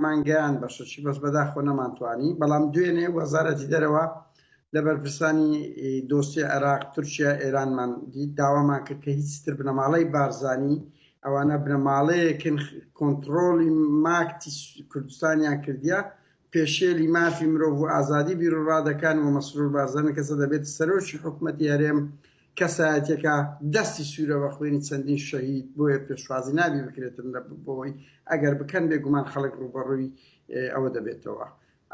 پەیامەکەمان گەیان بەشەکی بەس بەداخەوە نەمانتوانی، بەڵام دوێنێ وەزارەتی دەرەوە لە بەرپرسانی دۆسیە عێراق، تورکیا، ئێرانمان دیت، داوامان کرد کە هیچ تر بنەماڵەی بارزانی، ئەوانە بنەماڵەیەکن کۆنتڕۆڵی ماکتی کوردستانیان کردیە، پێشێلی مافی مرۆڤ و ئازادی بیروڕا دەکەن و مەسرور بارزانی کەسە دەبێت سەرۆکی حکومەتی هەرێم کەسایەتیەکە دەستی سوورە بە خوێنی چەندین شەهید بۆیە پێشوازی نابی بکرێتن لە بۆی ئەگەر بکەن بێگومان خەڵک ڕووبەڕووی ئەوە دەبێتەوە.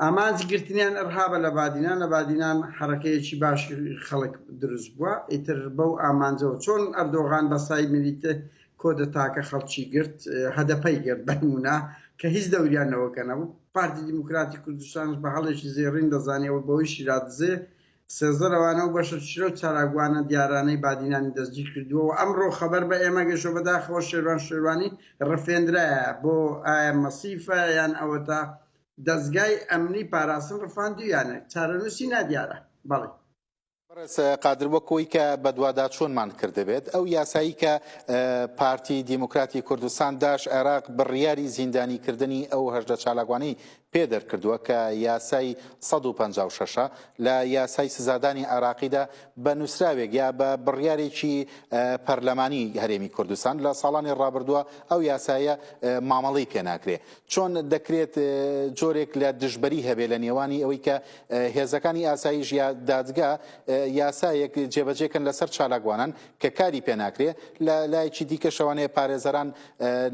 ئامانجی گرتنیان ئەرهابە لە بادینان، لە بادینان حەرەکەیەکی باشی خەڵک دروست بووە، ئیتر بەو ئامانجەوە چۆن ئەردۆغان بە سای میلیت کۆدەتاکە خەڵکی گرت، هەدەپەی گرت بەنمونە کە هیچ دەوریان لەوەکە نەبوو، پارتی دیموکراتی کوردستانش بە هەڵێکی زێڕین دەزانێ و بەوەی شیرادزێ 13 لەوانە و بەشە چرۆ چالاکوانە دیارانەی بادینانی دەستگیر کردووە و ئەمڕۆ خەبەر بە ئێمە گەشۆ بەداخەوە شێروان شێروانی ڕفێندرایە بۆ ئایا مەسیفە یان ئەوەتا دەزگای ئەمنی پاراستن ڕفاندویانە چارەنووسی نادیارە. بەڵێ. بەڕێز قادر وەک ئەوەی کە بەدواداچوونمان کردبێت ئەو یاسایی کە پارتی دیموکراتی کوردستان داش عێراق بڕیاری زیندانیکردنی ئەو 18 چالاکوانەی پێ دەرکردووە کە یاسای 156 لە یاسای سزادانی عێراقیدا بە نووسراوێک یا بە بڕیارێکی پەرلەمانی هەرێمی کوردستان لە ساڵانی ڕابردووە ئەو یاسایە مامەڵەی پێ ناکرێ چۆن دەکرێت جۆرێک لە دژبەری هەبێ لە نێوانی ئەوەی کە هێزەکانی ئاسایش یا دادگا یاسایەک جێبەجێکەن لەسەر چالاکوانان کە کاری پێ ناکرێ لە لایەکی دیکە شەوانەیە پارێزەران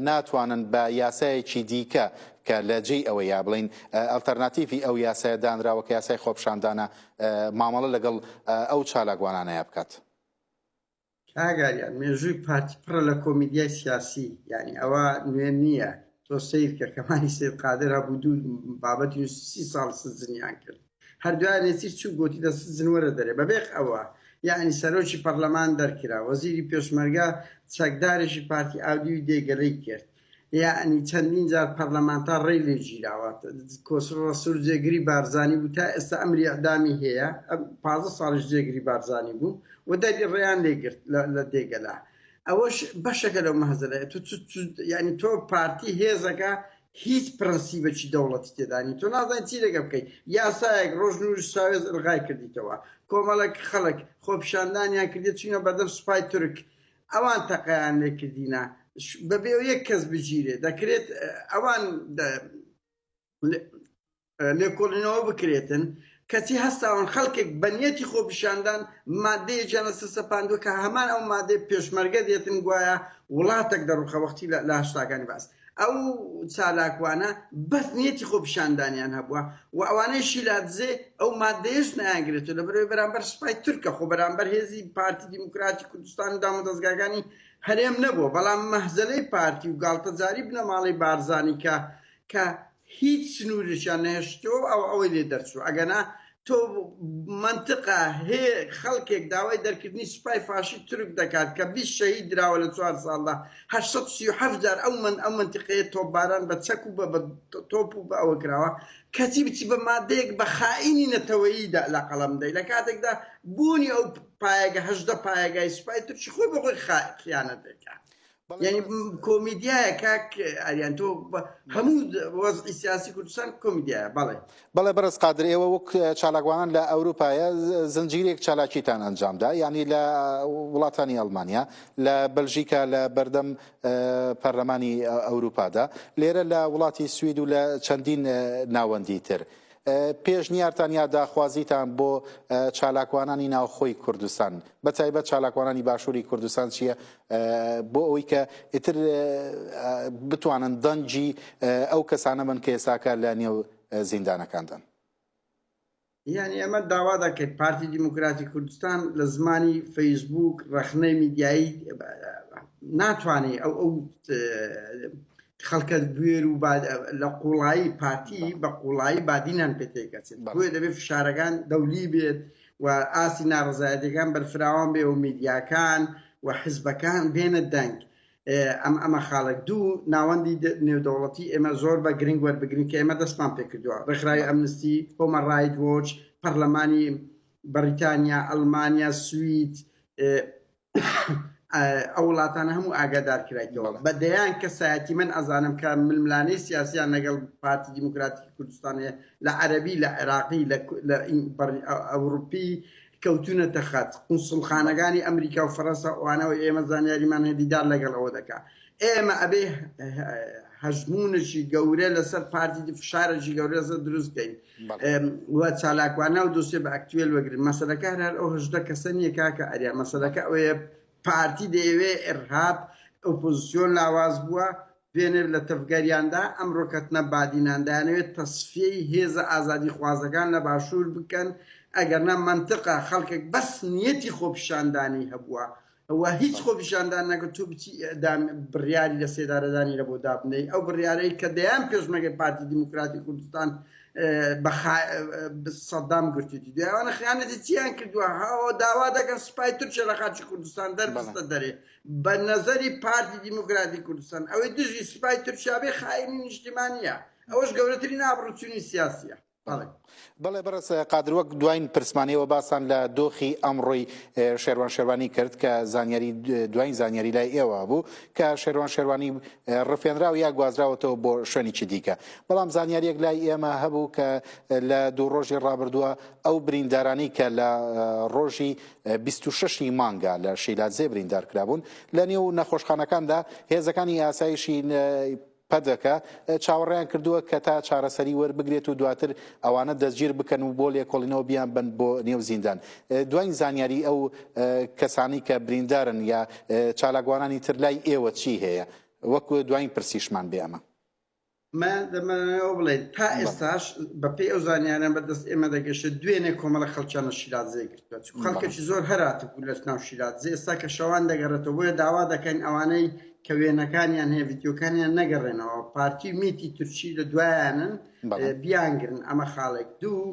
ناتوانن بە یاسایەکی دیکە کە لە جێی ئەوە یا بڵین ئەلتەرناتیڤی ئەو یاسایە دانراوە کە یاسای خۆپشاندانە مامەڵە لەگەڵ ئەو چالاکوانانەیە بکات. کاک ئاریان مێژووی پارتی پڕە لە کۆمیدیای سیاسی یانی ئەوە نوێ نییە تۆ سەیر کە کەمانی سید قادر هەبوو دوو بابەتی نووسی سی ساڵ سجنیان کرد هەر دوای نێچیر چوو گۆتی لە سجن وەرە دەرێ بەبێخ ئەوە یعنی سەرۆکی پەرلەمان دەرکرا وەزیری پێشمەرگە چەکدارێکی پارتی ئاودیوی دێگەلەی کرد یەعنی چەندین جار پەرلەمانتار ڕێی لێ گیراوە کۆسرەت ڕەسول جێگری بارزانی بوو تا ئێستا ئەمری ئیعدامی هەیە 15 ساڵیش جێگری بارزانی بوو و دەری ڕێیان لێ گرت لە دێگەلە ئەوەش بەشەکە لەو مەهزەلەیە تو یعنی تۆ پارتی هێزەکە هیچ پرەنسیبێکی دەوڵەتی تێدانی تۆ نازانانی چی لەگە بکەیت یاسایەک ڕۆژ نور ساوێز ئەلغای کردیتەوە کۆمەڵێک خەڵک خۆپیشاندانیان کردێت چوینە بەردەم سوپای تورک ئەوان تەقەیان لێکردینە بەبێ یەک کەس بگیرێ دەکرێت ئەوان لێکۆڵینەوە بکرێتن کەچی هەستاون خەڵکێک بە نیەتی خۆپیشاندان مادەیەکیان لەسەر سەپاندووە کە هەمان ئەو مادەی پێشمەرگە دێتن گوایە وڵاتێک دەڕوخە وەختی لە هەشتاکانی باس ئەو چالاکوانە بەس نیەتی خۆپیشاندانیان هەبووە و ئەوانەی شیلادزێ ئەو مادەیەش نایانگرێتەوە لەبەرئەوەی بەرامبەر سوپای تورکە خۆ بەرامبەر هێزی پارتی دیموکراتی کوردستان و دامودەزگاکانی هەرێم نەبووە بەڵام مەهزەلەی پارتی و گاڵتەجاری بنەماڵەی بارزانی کە کە هیچ سنوورێکیان نەهێشتەوە ئەو ئەوەی لێ دەرچوو ئەگەنا تۆ مەنتقە هێ خەڵکێک داوای دەرکردنی سوپای فاشی تورک دەکات کە 20 شەهید دراوە لە چوار ساڵدا 837 جار ئەو من ئەو مەنتیقەیە تۆپباران بە چەک و بە بە تۆپ و بە ئەوە کراوە کەچی بچی بە مادەیەک بە خائینی نەتەوەیی دا لە قەڵەم دەی لە کاتێکدا بوونی ئەو پایەگە 18 پایەگای سوپای تورکی خۆی بە خۆی خیانەتێکە یعنی کۆمیدیایە کاک ئاریان تۆ هەموو وەزعی سیاسی کوردستان کۆمیدیایە بەڵێ. بەڵێ بەڕێز قادر ئێوە وەک چالاکوانان لە ئەوروپایە زنجیرێک چالاکیتان ئەنجامدا یعنی لە وڵاتانی ئەڵمانیا لە بەلژیکا لە بەردەم پەرلەمانی ئەوروپادا لێرە لە وڵاتی سوید و لە چەندین ناوەندی تر پێشنیارتان یا داخوازیتان بۆ چالاکوانانی ناوخۆی کوردستان بە تایبەت چالاکوانانی باشووری کوردستان چییە بۆ ئەوەی کە ئیتر بتوانن دەنگی ئەو کەسانە بن کە ئێستاکە لە نێو زیندانەکاندان؟ یانی ئێمە داوا دەکەین پارتی دیموکراتی کوردستان لە زمانی فەیسبوک ڕەخنەی میدیایی ناتوانێت ئەو ئەو خەڵکە بوێر و لە قوڵایی پارتی بە قوڵایی بادینان پێ تێکەچێت بۆیە دەبێت فشارەکان دەولی بێت و ئاستی ناڕەزایەتیەکان بەرفراوان بێ و میدیاکان و حزبەکان بێنە دەنگ ئەم ئەمە خاڵێک دوو ناوەندی نێودەوڵەتی ئێمە زۆر بە گرنگ وەربگرین کە ئێمە دەستمان پێکردووە ڕێکخراوی ئەمنستی هۆمە ڕایت وۆچ پەرلەمانی بەریتانیا ئەلمانیا سوید. ئەو وڵاتانە هەموو ئاگادار کرایتەوە. بە دەیان کەسایەتی من ئەزانم کە ململانێی سیاسیان لەگەڵ پارتی دیموکراتی کوردستان هەیە لە عەرەبی لە عێراقی لە ئەوروپی کەوتونەتە خەت قونسڵخانەکانی ئەمریکا و فەرەنسا ئەوانەوە ئێمە زانیاریمان هەیە دیدار لەگەڵ ئەوە دەکا ئێمە ئەبێ هەژمونێکی گەورە لەسەر پارتی فشارێکی گەورە لەسەر دروست بکەین و چالاکوانە و دۆسیە بە ئەکتوێل وەگرن مەسەلەکە هەر ئەو 18 کەسە نییە کاکە ئەریا مەسەلەکە ئەوەیە پارتی دەیەوێ ئرهاب ئۆپۆزیسیۆن لاواز بووە دوێنێ لە تەڤگەریاندا ئەمڕۆ کەتنە بادینان دەیانەوێت تەسفیەی هێزە ئازادیخوازەکان لە باشوور بکەن ئەگەرنا مەنتقە خەڵکێک بەس نیەتی خۆپیشاندانی هەبووە و هیچ خۆپیشاندان نەکرد تۆ بچی ئیعدام بڕیاری لە سێدارەدانی لە بۆ دابنێی ئەو بڕیارەی کە دەیان پێشمەرگەی پارتی دیموکراتی کوردستان بە سەدام گرتوویەتی دوای ئەوانە خیانەتی چیان کردووە هاوە داوا دەکەن سوپای تورکیا لە خاکی کوردستان دەربستە دەرێ بە نەزەری پارتی دیموکراتی کوردستان ئەوەی دژی سوپای تورکیا بێ خائینی نیشتیمانیە ئەوەش گەورەترین ئابڕوچوونی سیاسیە. بەڵێ بەڕێز قادر وەک دواین پرسمان ئێوە باستان لە دۆخی ئەمڕۆی شێروان شێروانی کرد کە زانیاری دواین زانیاری لای ئێوە بوو کە شێروان شێروانی ڕفێنراو یا گوازراوەتەوە بۆ شوێنێکی دیکە بەڵام زانیاریەک لای ئێمە هەبوو کە لە دوو ڕۆژی ڕابردووە ئەو بریندارانی کە لە ڕۆژی 26 مانگا لە شیلادزێ بریندار کرابوون لە نێو نەخۆشخانەکاندا هێزەکانی ئاسایشی پەدەکە چاوەڕێیان کردووە کە تا چارەسەری وەربگرێت و دواتر ئەوانە دەستگیر بکەن و بۆ لێکۆڵینەوە بیانبەن بۆ نێو زیندان. دواین زانیاری ئەو کەسانەی کە بریندارن یا چالاکوانانی تر لای ئێوە چی هەیە؟ وەک دواین پرسیشمان بێ ئەمە. من دەمەوێت بڵێن تا ئێستاش بەپێی ئەو زانیاران بەدەست ئێمە دەگەشت دوێنێ کۆمەڵە خەڵکیان لە شیلادزێ گرتووە چون خەڵکێکی زۆر هەراتبوو لە ناو شیلادزێ ئێستا کە شەوان دەگەڕێتەوە بۆیە داوا دەکەین ئەوانەی کە وێنەکانیان هەیە ڤیدیۆکانیان نەگەڕێنەوە پارتی و میتی تورکی لە دوایانن بیانگرن ئەمە خاڵێک دوو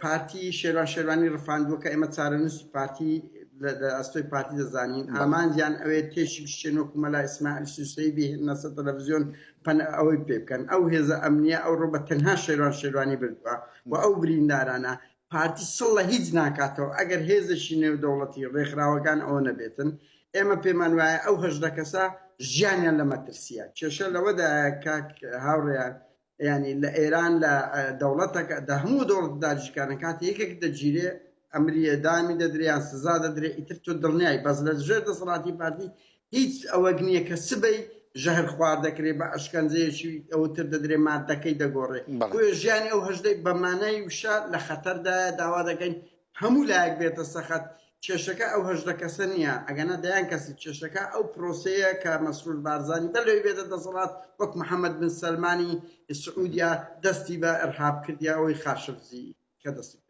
پارتی شێروان شێروانی ڕفاندووە کە ئێمە چارەنووسی پارتی لە ئەستۆی پارتی دەزانین ئامانجیان ئەوێ تێشی بشتێن وەکو مەلا ئیسماعیل سوسەی بهێننە سەر تەلەڤزیۆن پەن ئەوەی پێ بکەن ئەو هێزە ئەمنیە ئەوڕۆ بە تەنها شێروان شێروانی بردووە و ئەو بریندارانە پارتی سڵ لە هیچ ناکاتەوە ئەگەر هێزێکی نێودەوڵەتی ڕێکخراوەکان ئەوە نەبێتن ئێمە پێمان وایە ئەو 18 کەسە ژیانیان لە مەترسیە کێشە لەوەدایە کاک هاوڕێیان ینی لە ئێران لە دەوڵەتەکە دە هەموو دەوڵەت داگیرکارن کاتێ یەکێک دەگیرێ ئەمری ئێدامی دەدرێ یان سزا دەدرێ ئیتر تۆ دڵنیای بەس لە ژێر دەسەڵاتی پارتی هیچ ئەوەک نییە کە سبەی ژەهر خوار دەکرێ بە ئەشکەنجەیەکی ئەوتر دەدرێ مادەکەی دەگۆڕێ بۆیە ژیانی ئەو هەژدەی بە مانای وشە لە خەتەردایە داوا دەکەین هەموو لایەک بێتە سەخەت کێشەکە ئەو 18 کەسە نییە ئەگەنا دەیان کەسی کێشەکە ئەو پرۆسەیە کە مەسرور بارزانی بەر لەوەی بێتە دەسەڵات وەک محەممەد بن سەلمانی سعودیا دەستی بە ئەرهاب کردیا ئەوەی خاشقجی کە دەستی.